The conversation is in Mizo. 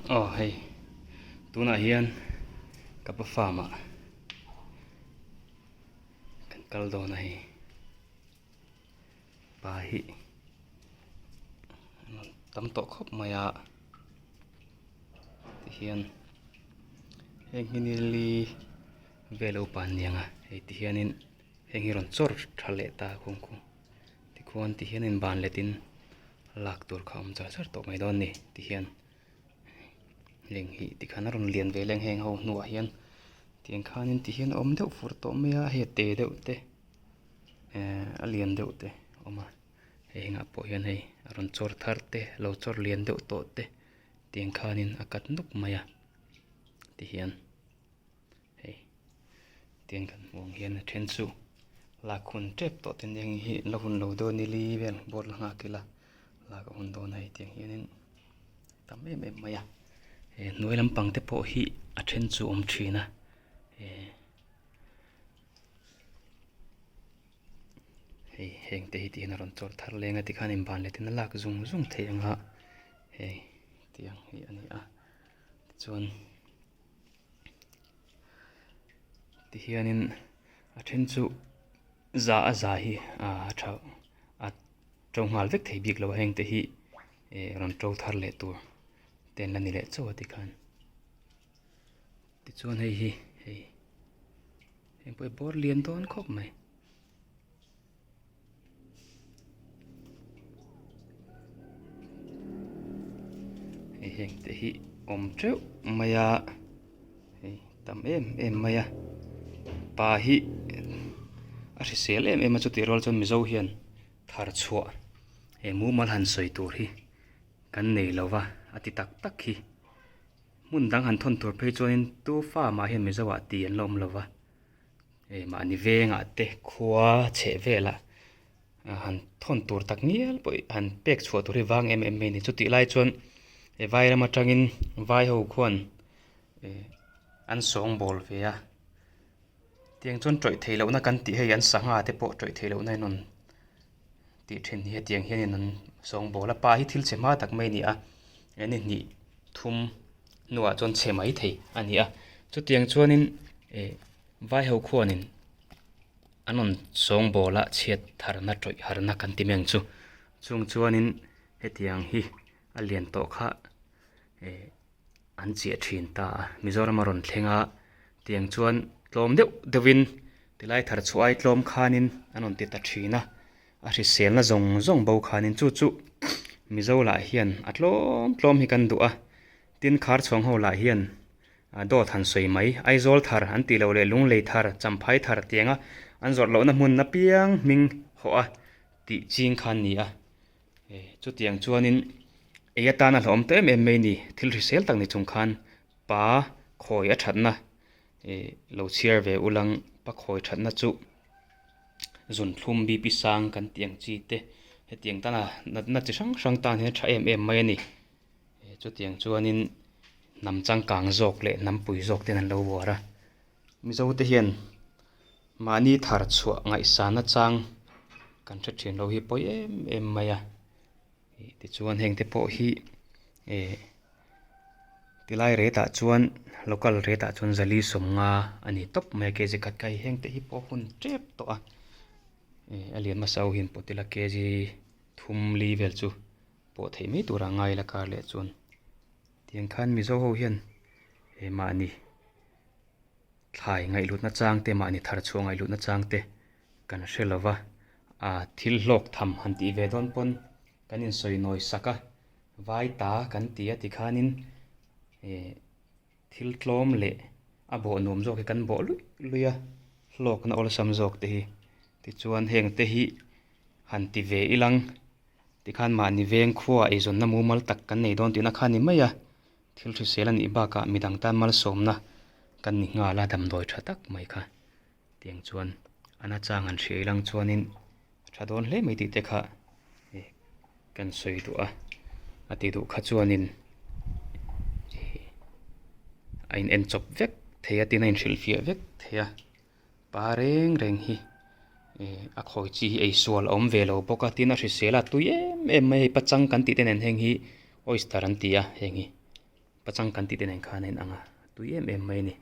Aw hei tunah hian ka pa farm ah kan kal dawn a hei pa hi tam tawh khawp mai a tihian heng hi nili vel a upa an ni ang a hei tihianin heng hi rawn chawr tha leh ta a kung khu tikhuan tihian in ban let in lak tur kha a awm char char tawh mai dawn a ni tihian heng hi tikhan a rawn lian ve leng heng ho hnuah hian tiang khanin tihian a awm deuh fur tawh mai a hei a te deuh te ehh a lian deuh te a awm a hei engah pawh hian hei a rawn chawr thar te lo chawr lian deuh tawh te tiang khanin a kat nuk mai a tihian. Hei tiang kan hmuh ang hian a then chu lak hun tep tawh te nia hei hi la hun lo deuh a ni li vel bawr la nghak ila lak a hun dawn a hei tiang hianin tam em em mai a he hnuai lampang te pawh hi a then chu a awm thin a eh hei heng te hi tihian a rawn chawr thar leng a tikhan inban let in a lak zung zung theih ang a hei tiang hi a ni a tichuan. Tihianin a then chu za a za hi a tha a to nghal vek thei bik lo a heng te hi eh rawn to thar leh tur te an la ni leh chauh a tikhan tichuan hei hi hei heng pawh hi bawr lian dawn khawp mai. Hei heng te hi awm teuh mai a hei tam em em mai a pa hi a hrisel em em a chutih rual chuan mizo hian thar chhuah he mumal han sawi tur hi kan nei lo va a ti tak tak hi hmun dang han thawn tur phei chuanin tu fa mah hian mizo ah ti an la awm lo va. Hei mahni vengah te khua chheh velah han thawn tur tak ngial pawh han pek chhuah tur hi vang em em mai a ni. Chutih lai chuan he vai ram atangin vai ho khuan eh an sawngbawl ve a, tiang chuan tawih theih lohna kan tih hei an sangha te pawh tawih theih lohna in rawn tih thin hi hetiang hianin an sawngbawl a. Pa hi thil chhe hma tak mai a ni a, ni hnih thum hnuah chuan chhe mai thei a ni a. Chutiang chuanin eh. Vaiho khuanin an rawn sawngbawl a chhiat tharna tawih harna kan ti mai ang chu. Chung chuanin hetiang hi a lian tawh kha eh an chiah thin ta a. Mizoram a rawn thleng a, tiang chuan tlawm deuh deuhin tilai thar chhuah ai tlawm khanin an rawn ti ta thin a. A hriselna zawng zawng bo khanin chu chu Mizo lah hian a tlawm tlawm hi kan duh a. Tin khar chhuang ho lah hian Dawt han sawi mai. Aizawl thar an tih loh leh Lunglei thar, Champhai thar tianga an zawrh lohna hmun apiang hming hawh a tih ching kha an ni a. Chutiang chuanin ei atana hlauhawm ta em em mai ni. Thil hrisel tak ni chung khan pa khawi a thatna lo chhiar ve ulang pa khawi thatna chu zunthlum BP sang kan tih ang chi te hetiang tana natna chi hrang hrang tan hian a tha em em mai a ni. Chutiang chuanin hnam changkang zawk leh hnam pui zawk ten an lo uar a. Mizo te hian mahni thar chhuah ngaihsana chang kan hre thin lo hi pawi em em mai a. Tichuan heng te pawh hi eh tilai rate ah chuan local rate ah chuan zali sawmnga a ni tawp mai a kg khat kha hei heng te hi pawh hun tep tawh a eh a lian hmasa ho hian pawh tila kg thum li vel chu. Pawh theih mai turah ngai la kar leh chuan tiang khan Mizo ho hian he mahni thlai ngaihhlutna chang te mahni thar chhuah ngaihhlutna chang te kan hre lo va, a thil hlawk tham han tih ve dawn pawn kan insawi nawi sak a, vai ta kan ti a tikhanin eh thil tlawm leh a bawh nuam zawk hi kan bawh luih luih a, hlawkna awlsam zawk te hi tichuan heng te hi han ti ve ilang. Tikhan mahni veng khuaah eizawnna mumal tak kan nei dawn tihna kha a ni mai a, thil hrisel a nih bakah midang tan malsawmna kan ni nghal a, damdawi tha tak mai kha. Tiang chuan a nachang han hria ilang chuanin a tha dawn hle mai tih te kha kan sawi duh a, a ti duh kha chuanin a in en chawp vek thei a tin a inhrilhfiah vek thei a. Pa reng reng hi eh a khawi chi hi ei sual a awm ve lo bawk a tin a hrisel a tui em em mai a hei pachang kan tih te nen heng hi oyster an ti a heng hi. Pachang kan tih te nen khan a inang a, tui em em mai a ni.